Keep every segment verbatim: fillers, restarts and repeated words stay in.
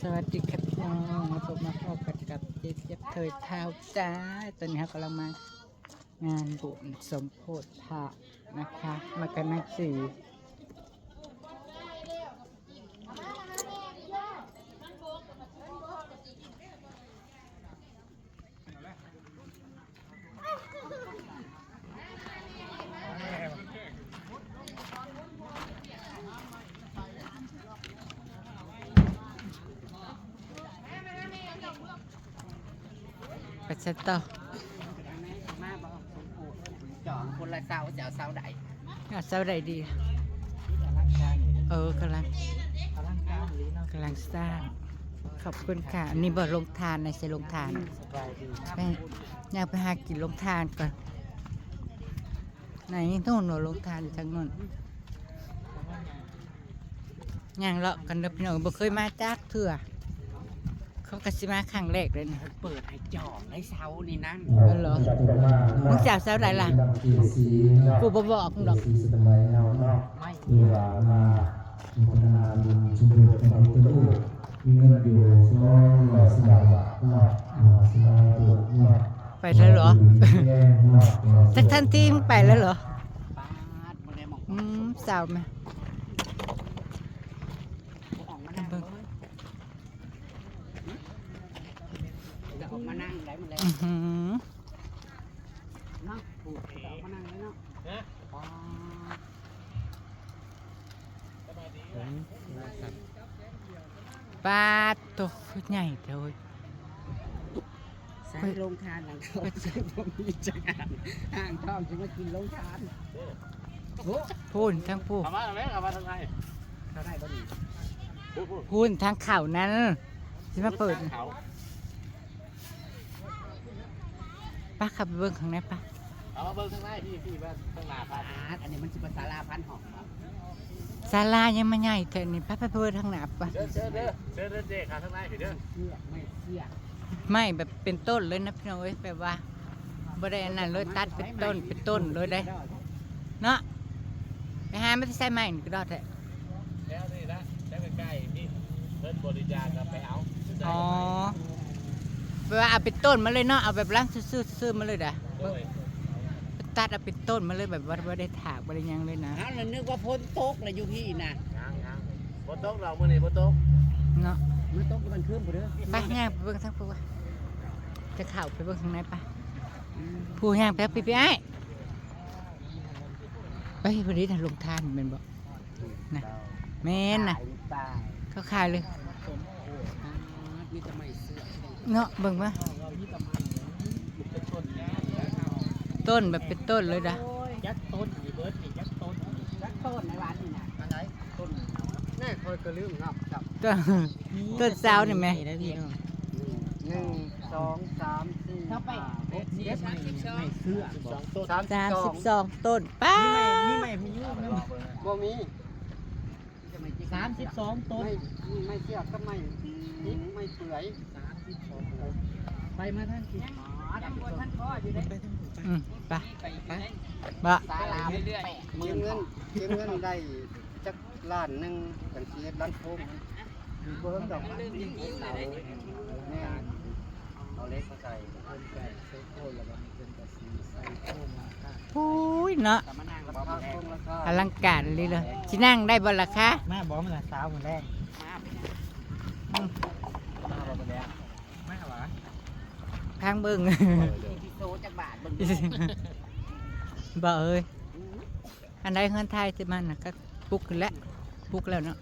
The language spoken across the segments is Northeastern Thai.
สวัสดีค่ะพี่น้อง มาพบมาพบกันกับเจ๊เจี๊ยบเทยเท้าจ้า ตอนนี้เรากำลังมางานบุญสมโภชพระนะคะ มากันนักสี่ ไปซะต่อ มาบอกสมโภช จองคนละเสา จะเอาเสาใด อ่ะ เสาใดดี เออกำลัง กำลังสร้าง ขอบคุณค่ะ อันนี้บ่โรงทานนะ ใช่โรงทาน สบายดี แม่ อยากไปหากินโรงทานก่อน ไหนนู่นเนาะ โรงทานอยู่ทางนู้น ย่างเลาะกันเด้อพี่น้อง บ่เคยมาจักเทื่อ เขาก็สิมาครั้งแรกเลยนะ เปิดให้จองได้เสานี่นั่น เออเหรอ มึงสิเอาเสาใดล่ะ กูบ่บอกมึงดอก ไม่ มีว่ามา โมทนาบุญสมโภชกับพระพุทธรูป มีเงินอยู่สองร้อยสิบบาทเนาะ อ่า สาธุเนาะ ไปแล้วเหรอ บุญแก้เนาะ จักทันทีมึงไปแล้วเหรอ ปาดบ่ได้มอง อืม สาวไหม บ่ออกมานั่งเลย จะออกมานั่งได้หมดแล้ว อื้อหือ เนาะ จะออกมานั่งเลยเนาะ ฮะ ปาด ปาดโต คือใหญ่แท้เว้ย ใส่โรงทานหลังเขา บ่มีจักอัน อ่างทองสิมากินโรงทาน โอ้ พูนทางพูน เอามาทางไหน เอามาทางไหน เขาได้บ่ดี พูน พูน พูนทางเขานั้น สิมาเปิด ทางเขา ไป เข้าไปเบิ่งข้างในไป เอามาเบิ่งข้างในพี่ พี่ว่าข้างหน้าพระ อ่า อันนี้มันสิเป็นศาลาพันห้องครับ ศาลายังมาใหญ่แท้นี่ ไป ไปเบิ่งข้างหน้าไป เชิญ เชิญเด้อ เชิญเด้อเจ๊ครับ ข้างในพี่เด้อ เสื้อ ไม่เสื้อ ไม่แบบเป็นต้นเลยนะพี่น้องเอ้ย แบบว่าบ่ได้อันนั้นเลย ตัดเป็นต้น เป็นต้นเลยเด้ เนาะ ไปหามาแต่ไสไม้นี่ก็ดอกแท้ แถวนี้ละ แถวใกล้ๆนี่ เพิ่นบริจาคก็ไปเอา อ๋อ แบบว่าเอาเป็นต้นมาเลยเนาะ เอาแบบร่างซื่อๆซื่อๆมาเลยเด้อ โดย ตัดเอาเป็นต้นมาเลย แบบว่าบ่ได้ถากบ่ได้หยังเลยนะ เอาแล้วนึกว่าฝนตกแล้วอยู่พี่นะ ยังๆ บ่ตกดอกมื้อนี้บ่ตก เนาะ มันตกกับมันคืนบ่เด้อ ไปย่างไปเบิ่งทางพูน จะเข้าไปเบิ่งข้างในไป อืม พูนย่างไป ไป ไปอ้าย ไปพอดีนะ โรงทานแม่นบ่ นะ แม่นนะ ขายหรือเปล่า เขาขายเลย มีแต่ไม้เสื้อ เนาะ เบิ่งมา ต้นแบบเป็นต้นเลยนะ จักต้นนี่เบิดนี่ จักต้น จักต้นในวันนี่นะ อันไหน ต้น แน่คอยกระลืมเนาะ ครับ ต้น ต้นเสานี่แหม นี่นะพี่น้อง หนึ่ง สอง สาม สี่ ห้า หก เจ็ด ไม้เสื้อ สามสิบสองต้น สามสิบสองต้น ป๊าด มีไม้ มีไม้พายุนำ บ่มี สามสิบสองต้น ไม้ ไม้เสียบกับไม้ดิบ ไม้เปื่อย สามสิบสองต้น ไปมาทางที่ ยังบ่ทันพออยู่เด้ อืม ไป ไป บ่ ศาลาเรื่อยๆ เก็บเงิน เก็บเงินได้จักล้านหนึ่ง จังสิเฮ็ดหลังคา เบิ่งดอก มันเริ่มจะหิวแล้วเด้ แม่น เอาเหล็กมาใส่ เพิ่นใส่โซโครนแล้วบัดนี้เพิ่นก็สิใส่โครงหลังคา โอ้ยเนาะ ราคาโครงราคา อลังการเลยเลย สินั่งได้บ่ล่ะคะ มาบอกมันละสาวมื้อแลง มาเป็นหยัง อืม มาบอกมื้อแลง มาหวา ทางเบิ่ง สิโซจักบาทเบิ่งดู บ่เอ้ย อันใดเฮือนไทยสิมันน่ะ ก็ปลุกขึ้นแล้ว ปลุกแล้วเนาะ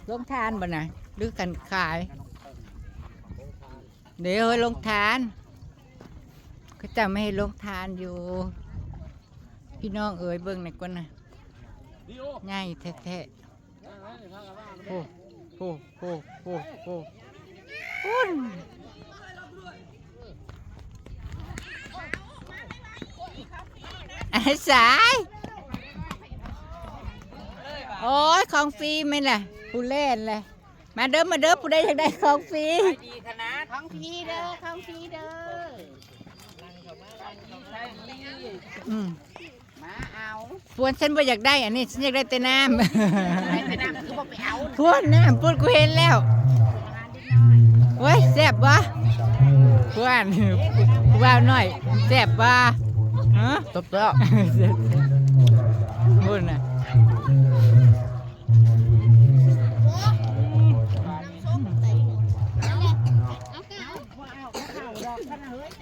โรงทานบ่นะ หรือกันขาย เดี๋ยวโรงทาน เขาเจ้ามาเฮ็ดโรงทานอยู่ พี่น้องเอ๋ย เบิ่งหน่อยก่อนนะ ใหญ่แท้ๆ โอ้ โอ้ โอ้ โอ้ โอ้ ปุ้น ไอ้สาย โอ้ย ของฟรีไหมล่ะ ผู้แล่นเลย มาเด้อ มาเด้อ ผู้ใดอยากได้ของฟรี ดีขนาด ของฟรีเด้อ ของฟรีเด้อ อืม มาเอา พวน ฉันบ่อยากได้อันนี้ ฉันอยากได้แต่น้ำ ไปแต่น้ำคือบ่ไปเอา พวนน้ำ พวน กูเห็นแล้ว เว้ย แซ่บบ่ พวน ผู้บ่าวน้อย แซ่บบ่ ฮะ ตบแล้ว พวนน่ะ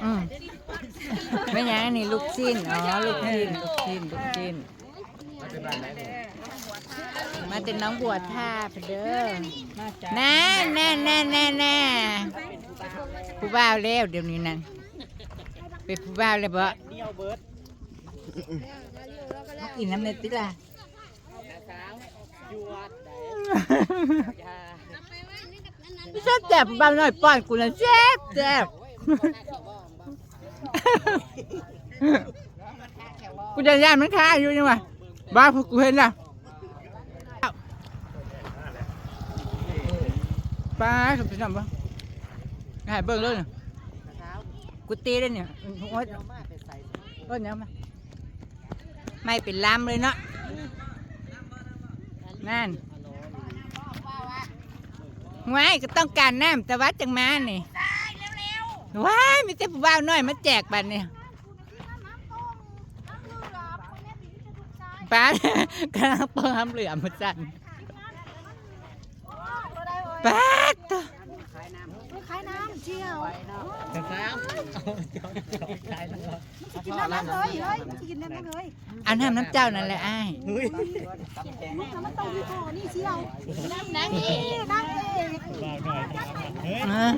อืม แม่นหยังอันนี้ ลูกชิ้น อ๋อ ลูกชิ้น ลูกชิ้น ลูกชิ้น มาแต่หนองบัวท่าพุ้นเด้อ แน่ แน่ แน่ แน่ แน่ ผู้บ่าวแล้วเดี๋ยวนี้นั่น เป็นผู้บ่าวแล้วบ่ มากินน้ำในติล่ะ แซ่บแซ่บ ผู้บ่าวน้อยป้อนกูนะ แซ่บแซ่บ กูจะย่านมันคาอยู่นี่หว่า บ้า กูเห็นละ ป้า พี่น้องบ่ ให้เบิ่งเลย กูตีเลยเนี่ย โอ๊ย ต้นเนี้ยมา ไม่เป็นลำเลยเนาะ นั่น ว้าย ก็ต้องการน้ำ แต่ว่าจังมานี่ ว้าย มีแต่ผู้บ่าวน้อยมาแจกบัดนี่ ป้า กำลังเปิดน้ำเหลืองมาจัน ป๊าด ขายน้ำเจียว แต่ฟ้าเอาจองจองขายตลอด มันจะกินน้ำมันเลยเฮ้ยมันจะกินน้ำมันเลย เอาน้ำน้ำเจ้านั่นแหละอ้าย เฮ้ย มันต้องมีห่อนี่เจียวน้ำนางเอกนางเอก บ่าวหน่อยเฮ้ย อ่ะ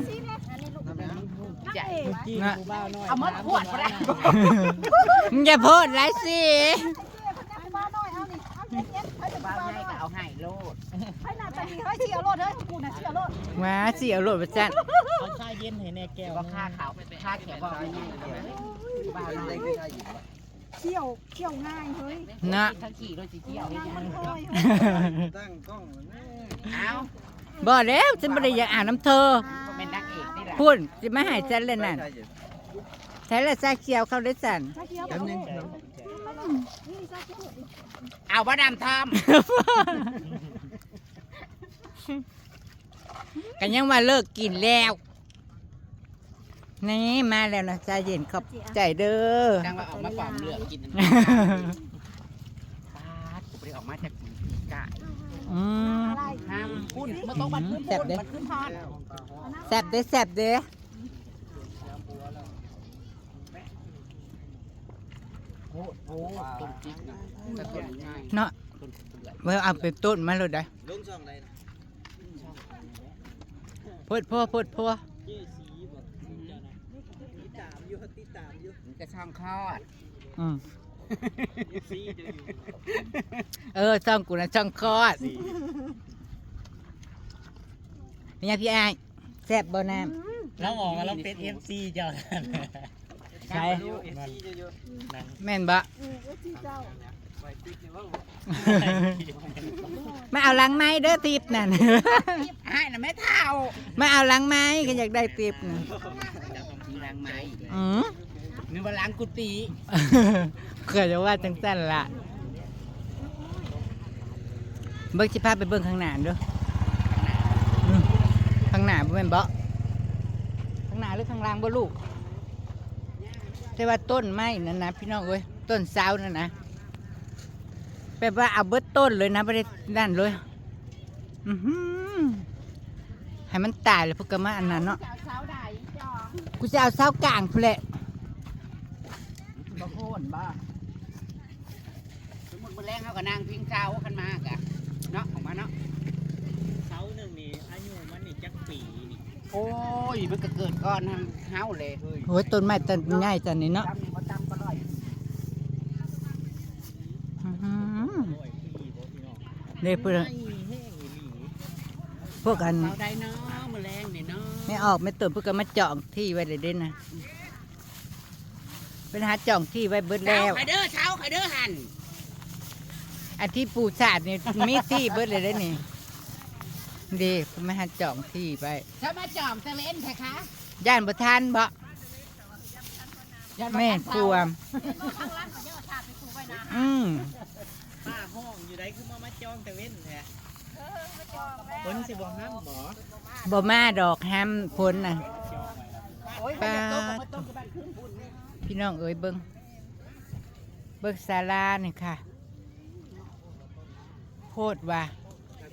นางเอก นะ เอามาขวดไปแล้ว มึงอย่าโพดหลายสิ มาหน่อยเอานี่เอาเย็นๆไปถึง บ้า บ้าน ให้ หน่อย ก็เอาให้โลด ไปหน้าตาดีเฮ้ยเจียวโลดเฮ้ยกูน่ะเจียวโลด มาสิเอาโลดมาจัน เอาชาเย็นให้แน่แก้ว ว่าค่าเขาค่าเขียวบอกง่ายๆเลยบ้าเลย เจียวเจียวง่ายเฮ้ย นะ ทั้งขี่รถจีเที่ยว ง่ายมันคอย ตั้งกล้อง เอา บ่แล้วฉันบ่ได้อยากอาบน้ำเธอ เป็นนางเอกนี่แหละ พุ่นสิมาหายฉันเลยนั่นใช้ละชาเขียวเขาได้สั่น ชาเขียวแบบนี้ เอาว่าดำทอม กันยังว่าเลิกกินแล้ว นี่มาแล้วนะชาเย็นขอบใจเด้อ จังว่าออกมาปอมเหลืองกิน ปาดกูไปออกมาจากปีกาย อืม ห้ามพุ่นมาต้องบัดพุ่น แซ่บเด้ บัดพุ่นทอด แซ่บเด้แซ่บเด้ โอ้โหต้นจิกนะแต่ต้นง่าย เนาะ ต้นเปื่อย เมื่อเอาเป็นต้นมาเลยได้ ลงช่องใดนะ โพดพัวโพดพัว เจสีบอกเจ้านะติดตามอยู่ติดตามอยู่ มันก็ช่องคลอด อืม เอฟซีจะอยู่ เออช่องกูนะช่องคลอดเนี่ยพี่อ้ายแซ่บบ่น้ำ แล้วออกมาแล้วเป็นเอฟซีเจ้า ใช่ เอฟซีจะอยู่ นั่ง แม่นบ่ เออเอฟซีเจ้า ไปติดอยู่ว่า มาเอาหลังไม้เด้อทิปนั่น ให้นะแม่เท่า มาเอาหลังไม้ก็อยากได้ทิปนะ ล้างไม้ อืม นึกว่าล้างกุฏิ เกิดจะว่าจังสั้นละเบิ่งสิพาไปเบิ่งข้างหน้าเด้ออืมข้างหน้าบ่แม่นบ่ข้างหน้าหรือข้างล่างบ่ลูกแต่ว่าต้นไม้นั่นนะพี่น้องเอ้ยต้นเสานั่นนะแบบว่าเอาเบิดต้นเลยนะบ่ได้นั่นเลย อือหือให้มันตายเลยพวกกะมาอันนั้นเนาะ เสาใดจอง กูจะเอาเสากลางพู้นแหละ บ่โค่นบ่สมมติมื้อแรกเขาก็นั่งพิงเสาขึ้นมากะเนาะออกมาเนาะ เสาหนึ่งนี่อายุมันนี่จักปีนี่ โอ้ยมันก็เกิดก่อนเฮาเลยเฮ้ย โอ้ยต้นไม้ต้นใหญ่ต้นนี้เนาะ จำนี่บ่จำก็ร้อย อื้อหือ ร้อยปีบ่พี่น้อง เด้เพื่อน แห้งอีหลี พวกอัน เสาใดเนาะมื้อแรกนี่เนาะ ไม่ออกไม่ตื่นเพื่อนก็มาจองที่ไว้เลยเด้นะเป็นหาจองที่ไว้เบิดแล้ว เสาไข่เด้อเสาไข่เด้อหั่น อันที่ปูสาดนี่มีที่เบิดเลยเด้นี่ดีเพิ่นมาหาจองที่ไว้ เสามาจองตะเวนแท้คะ ย่านบ่ทันบ่ ย่านบ่ทัน แม่นกลัว ทางร้านเขาเยอะค่ะไปปลูกไว้ อืม ป้าห้องอยู่ใดคือมามาจองแต่เว้นแท้ คนสิบ่ห้ำบ่ บ่มาดอกห้ำคนน่ะ โอ้ย ป้า มันจะตกกับมันตกกับบ้านคืนบุญนี่ พี่น้องเอ๋ย เบิ่ง เบิ่งศาลานี่ค่ะ โพดว่า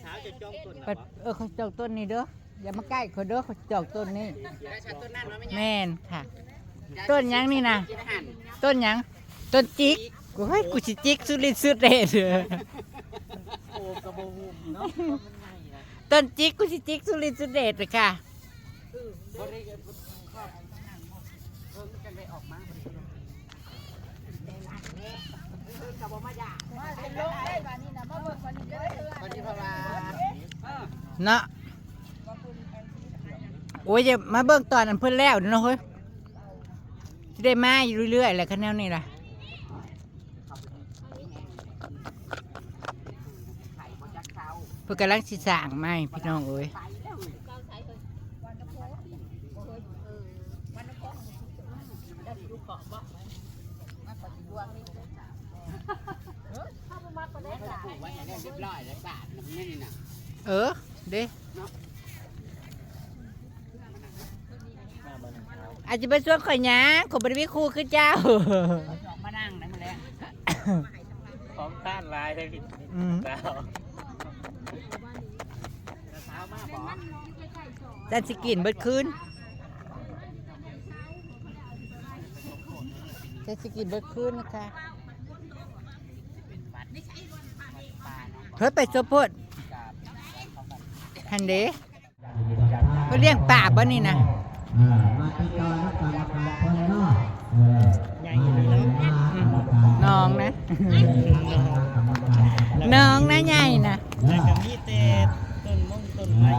เช้าจะจองต้น ปัด เออ เขาจองต้นนี้เด้อ อย่ามาใกล้เขาเด้อ เขาจองต้นนี้ ได้ชาต้นนั้นมาไหมเนี่ย แม่นค่ะ ต้นหยังนี่นะ กินอาหาร ต้นหยัง ต้นจิก โอ้ย กูสิจิกสุดฤทธิ์สุดเดช โอ้กระโบงุมเนาะ ต้นจิก กูสิจิกสุดฤทธิ์สุดเดชเลยค่ะ เนาะ โอ้ย อย่ามาเบิ่งตอนนั้นเพิ่นแล้วเนาะเฮ้ย สิได้มาอยู่เรื่อยๆแหละ คันแนวนี้ล่ะ เพิ่นกำลังสิสร้างใหม่พี่น้องเอ้ย เออ เด้ อาจจะไปชวนข่อยหยัง ข่อยบ่ได้มีคู่คือเจ้า มานั่งได้มาแล้ว ของท่านหลายเลยพี่ อืม สาว สาวมาบ่ จันสิกินเบิดคืน จันสิกินเบิดคืนนะคะ เฮ้ย ไปสมโพธิ หันเด้ เพิ่นเลี้ยงปลาบ่นี่นะ เออ มาติดต่อกับกรรมการเพิ่นเนาะ เออ ใหญ่อยู่นี่เนาะ มาเลยนะ อืม กรรมการ น้องนะ เออ กรรมการ น้องนะใหญ่นะ เออ แล้วก็มีแต่ต้นมงต้นไม้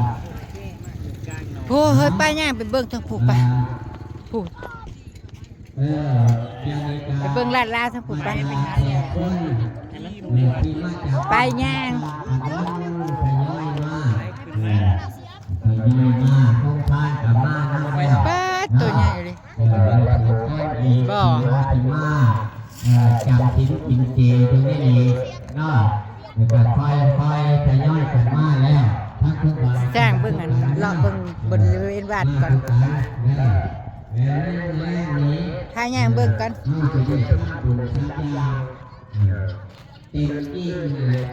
เออ อยู่กลางหนอง โอ้ เฮ้ย ป้าย่างไปเบิ่งทางผู้ไป เออ ผู้ เออ ไปเบิ่งลาดลาวทางผู้ไป ไปย่าง ทยอยมา เออ ทยอยมา โครงการกลับมาแล้ว ป๊าด ตัวใหญ่เลย เออ บ่ มา เออ จำศีลกินเจตรงนี้เองเนาะ แล้วก็ค่อยๆทยอยกันมาแล้ว ทั้งทุกวัน จ้างเบิ่งอัน เลาะเบิ่งบริเวณวัดก่อน ถ้าย่างเบิ่งก่อน เต็มที่เลย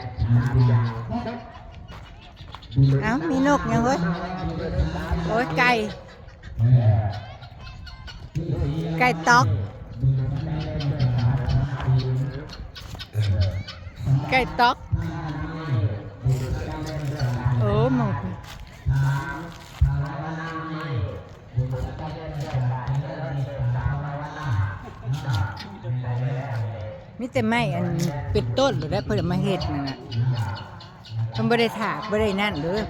เอ้า มีนกยังเว้ย โอ้ย ไก่ ไก่ต๊อก ไก่ต๊อก เออ มอง มีแต่ไม้อันเป็นต้นหรือได้เพิ่นเอามาเฮ็ดนั่นน่ะ เพิ่นบ่ได้ถากบ่ได้นั่นเด้อ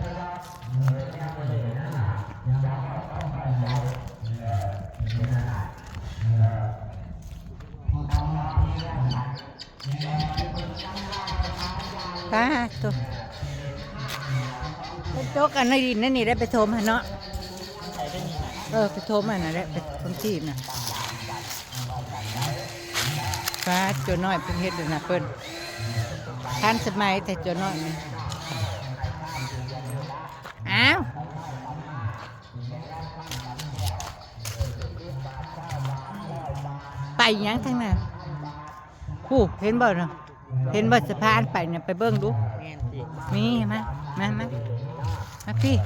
ป้าดโธ่ ไปตกอันในดินนั่นนี่ได้ไปถมหั่นเนาะ เออ ไปถมอันนั้นแหละ ไปถมที่น่ะ ป้าด ตัวน้อยเพิ่นเฮ็ดอยู่นะเพิ่น ทันสมัยแต่ตัวน้อยนี่ อ้าว ไปหยังทางนั้น ผู้เห็นบ่เนาะ เห็นบ่สะพานไปเนี่ย ไปเบิ่งดู แม่นสิ มี มา มา มา มาพี่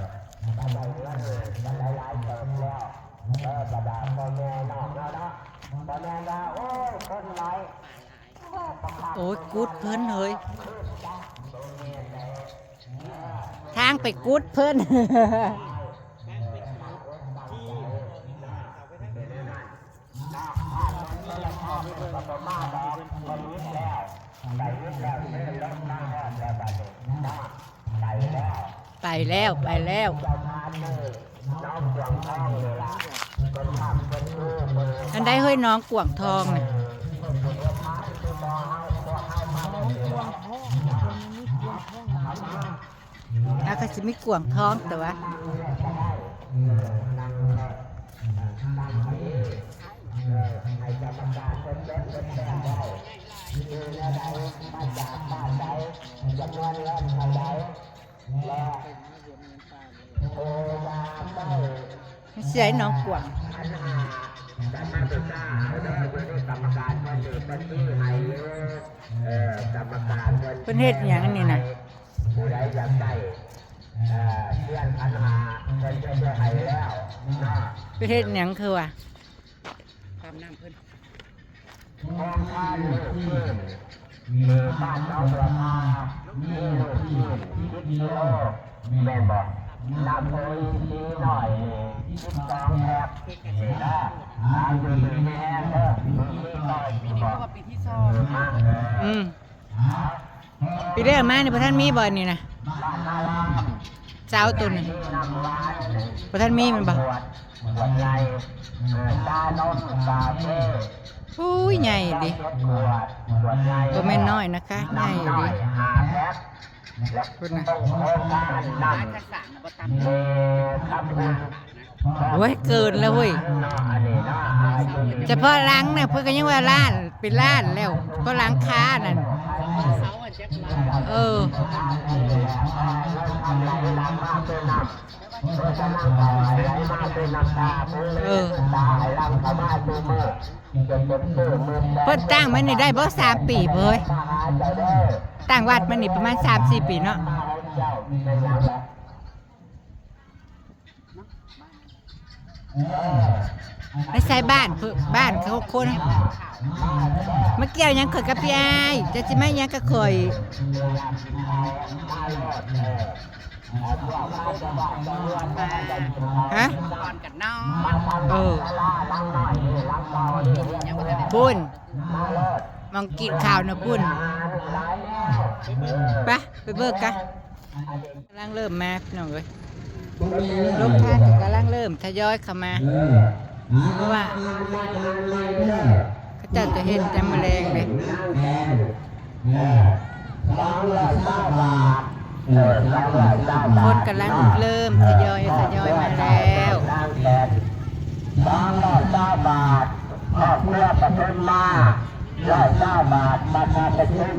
โอ้ย กุดเพิ่นเฮ้ย ทางไปกุดเพิ่น ไปแล้ว ไปแล้ว อันใดเฮ้ย น้องกวางทองน่ะ แล้วก็สิมีกวางทองตัว เออ นั่งแท้ เออ นั่งไปเอง เออ ให้กรรมการเพิ่นเบิ่งเพิ่นแต้มไว้ มันเสียหนองกวาง เพิ่นเฮ็ดหยังอันนี้น่ะ ผู้ใดอยากได้ เอ่อเสี้ยนขันห้า เพิ่นจะได้ให้แล้วเนาะ เพิ่นเฮ็ดหยังคือว่า ตามน้ำเพิ่น โครงการลูกปืน เออ บ้านหนองบัวคา มีลูกปืน สิบกิโล แม่นบ่ น้ำโพอินทรีย์น้อย สิบสองแพ็ค นี่นะ อายุดีแน่เด้อ มีร้อยปีบ่ อืม ปีแรกมานี่บ่ทันมีบ่อนนี่นะ สาวตัวนี้ บ่ทันมีแม่นบ่ อุ้ย ใหญ่ดิ บ่แม่นน้อยนะคะ ใหญ่ดิ เพิ่นน่ะ โอ้ย เกินแล้วเว้ย เฉพาะหลังน่ะ เพิ่นก็ยังว่าล้าน เป็นล้านแล้ว เพราะหลังคานั่น เออ เออ เพิ่นตั้งมานี่ได้บ่สามปีเว้ย ตั้งวัดมานี่ประมาณสามสี่ปีเนาะ ไปใส่บ้านเพิ่น บ้านเขาคน มาเกี่ยวหยังข่อยกับพี่อ้าย จะสิมาหยังกับข่อย ฮะ เออ บุญ มองกินข้าวนะบุญ ไป ไปเบิ่งกัน กำลังเริ่มมาพี่น้องเอ้ย โรงทานก็กำลังเริ่มทยอยเข้ามา เพราะว่า เขาเจ้าจะเฮ็ดยามมื้อแลงเลย เออ สองร้อยเก้าบาท เออ สองร้อยเก้าบาท คนกำลังเริ่มทยอยทยอยมาแล้ว สองร้อยเก้าบาท ครอบครัวปทุมมา ร้อยเก้าบาท บัตรประชาชน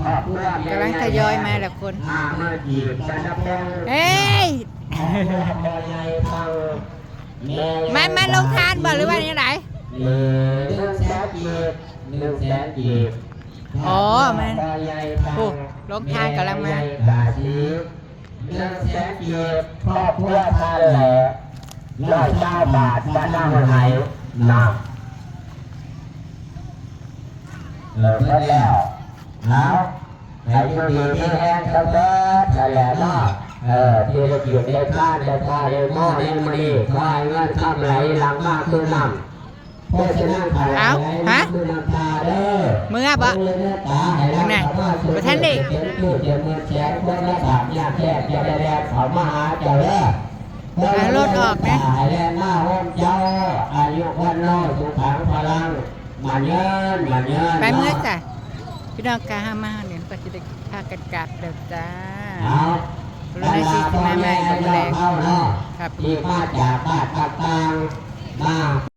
ครอบครัว กำลังทยอยมาแล้วคน ห้าหมื่นกีบ บัตรนับหนึ่ง เฮ้ย พ่อใหญ่ฟัง มา มาโรงทานบ่หรือว่าจั่งใด เออ หนึ่งแสนกีบ หนึ่งแสนกีบ อ๋อ แม่น พ่อใหญ่ฟัง โอ้ โรงทานกำลังมา แม่ใหญ่กาสี หนึ่งแสนกีบ ครอบครัวท่านแหละ ร้อยเก้าบาท จะนั่งไหนนะ เออ เพิ่นแล้ว เอา ให้อยู่ดีมีแฮงทั้งเบิดนั่นแหละเนาะ เออ ที่ได้กินได้ทานได้ผ้าได้หม้อได้มื้อนี้ ขอให้เงินคำไหลหลั่งมาคือน้ำ เอา ฮะ เมื่อบ่ เมื่อไหร่ บ่ทันได้ เอารถออกนะ อายุวันโนสุขังพลัง มาเยิน มาเยิน ไปเมื่อจ้ะ พี่น้องคะ ห้ามาเนี่ยก็จะได้พากันกลับแล้วจ้า เอา รถในซีที่มาใหม่ก็มาแรง ครับ ที่มาจากบ้านต่างๆ มา